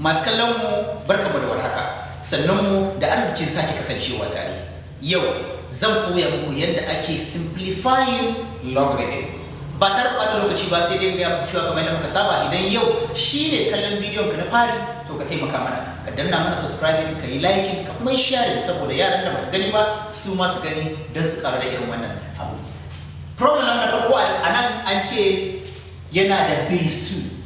Masu kallon mu, barkamu da warhaka. Sannan mu da arzikin sake kasancewa tare. Yau zan koya muku yadda ake simplifying logarithm. Ba tare da ɓata lokaci ba, sai dai in gaya muku cewa kamar yadda muka saba, idan yau shine kallon bidiyon ka na fari, to ka taimaka mana ka danna mana subscribing, ka yi liking, ka kuma yi sharing, saboda yaran da basu gani ba su ma su gani don su karu da irin wannan abu. Problem na farko a nan, an ce yana da base 2.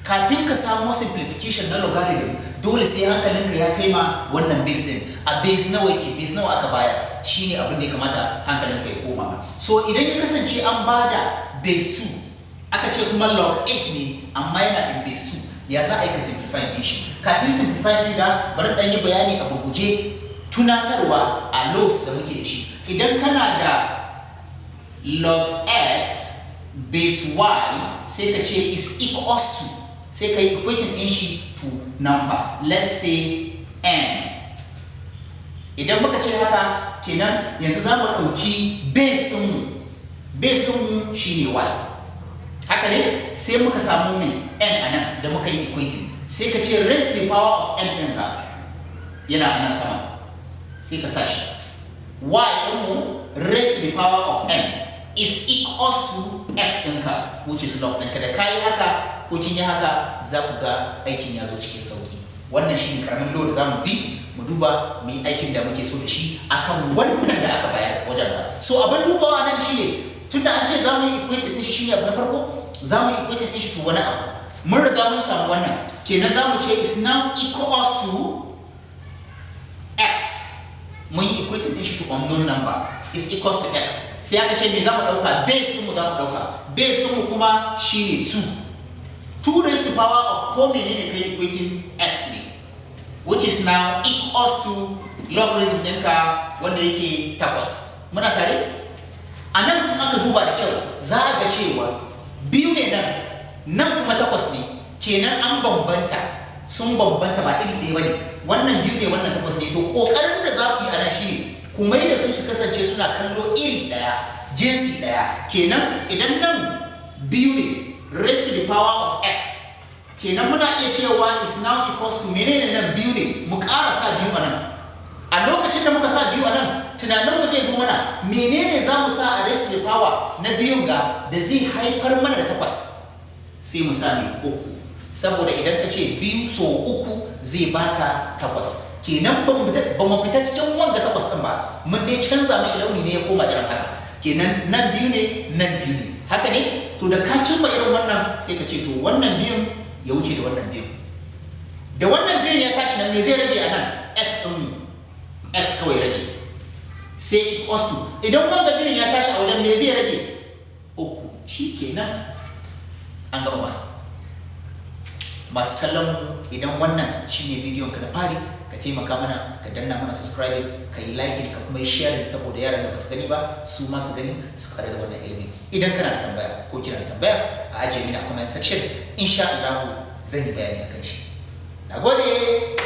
Kafin ka samo simplification na logarithm, dole sai hankalinka ya kai ma wannan base din, a base nawa yake, base nawa aka bayar, shine abin da ya kamata hankalinka ya koma ma. So idan ya kasance an bada base 2, aka ce kuma log 8 ne amma yana in base 2, ya za a yi ka simplify din shi? Kafin simplify din da bari dan yi bayani a gurguje, tunatarwa a laws da muke da shi. Idan kana da log x base y, sai ka ce is equals to, sai ka yi equating din shi to number, let's say n. Idan muka ce haka, kenan yanzu za mu ɗauki base ɗinmu. Base ɗinmu shine y, haka ne? Sai muka samu mai n a nan da muka yi equating, sai ka ce raise the power of n ɗinka yana a nan sama, sai ka sa shi y ɗinmu raised to the power of n is equals to x ɗinka, which is log ɗinka. Da ka yi haka ko kin yi haka, za ku ga aikin ya zo cikin sauki. Wannan shi ne karamin law da za mu bi mu duba mu yi aikin da muke so da shi akan wannan da aka bayar wajen ba. So abin dubawa nan shine, tunda an ce za mu yi equating ɗin shi, shine abu na farko, za mu yi equating ɗin shi to wani abu. Mun riga mun samu wannan, kenan za mu ce is now equals to x. Mun yi equating din shi to unknown number, is equals to x. Sai aka ce me za mu ɗauka? Base ɗinmu za mu ɗauka. Base ɗinmu kuma shine 2. 2 raised to power of ko menene kai equating, x ne, which is now equals to logarithm ɗinka wanda yake 8. Muna tare? A nan kuma aka duba da kyau, za a ga cewa biyu ne nan, nan kuma 8 ne. Kenan an bambanta, sun bambanta, ba iri ɗaya ba ne. Wannan biyu ne, wannan 8 ne. To ƙoƙarin da za ku yi a nan shine ku mai da su su kasance suna kallo iri ɗaya, jinsi ɗaya. Kenan idan nan biyu ne raised to the power of x, kenan muna iya cewa is now equals to menene? Nan biyu ne, mu ƙara sa biyu a nan. A lokacin da muka sa biyu a nan, tunaninmu zai zo mana, menene za mu sa a raised to the power na biyun ga da zai haifar mana da 8? Sai mu sa mai uku, saboda idan ka ce biyu so uku zai baka 8. Kenan ba mu fita cikin wanga 8 ɗin ba, mun dai canza mishi launi ne ya koma irin haka. Kenan nan biyu ne, nan biyu ne, haka ne? To da ka cimma irin wannan, sai ka ce to wannan biyun ya wuce da wannan biyun, da wannan biyun ya tashi nan, me zai rage a nan? X ɗin mu, x kawai rage. Sai equals to, idan wanga biyun ya tashi a wajen, me zai rage? Uku. Shi kenan, an gama. Masu kallon mu, idan wannan shine bidiyon ka na fari, ka taimaka mana ka danna mana subscribing, ka yi liking, ka kuma yi sharing, saboda yaran da basu gani ba su ma su gani, su kare da wannan ilimi. Idan kana da tambaya ko kina da tambaya, a ajiye mini a comment section. Insha Allah zan yi bayani akan shi. Nagode.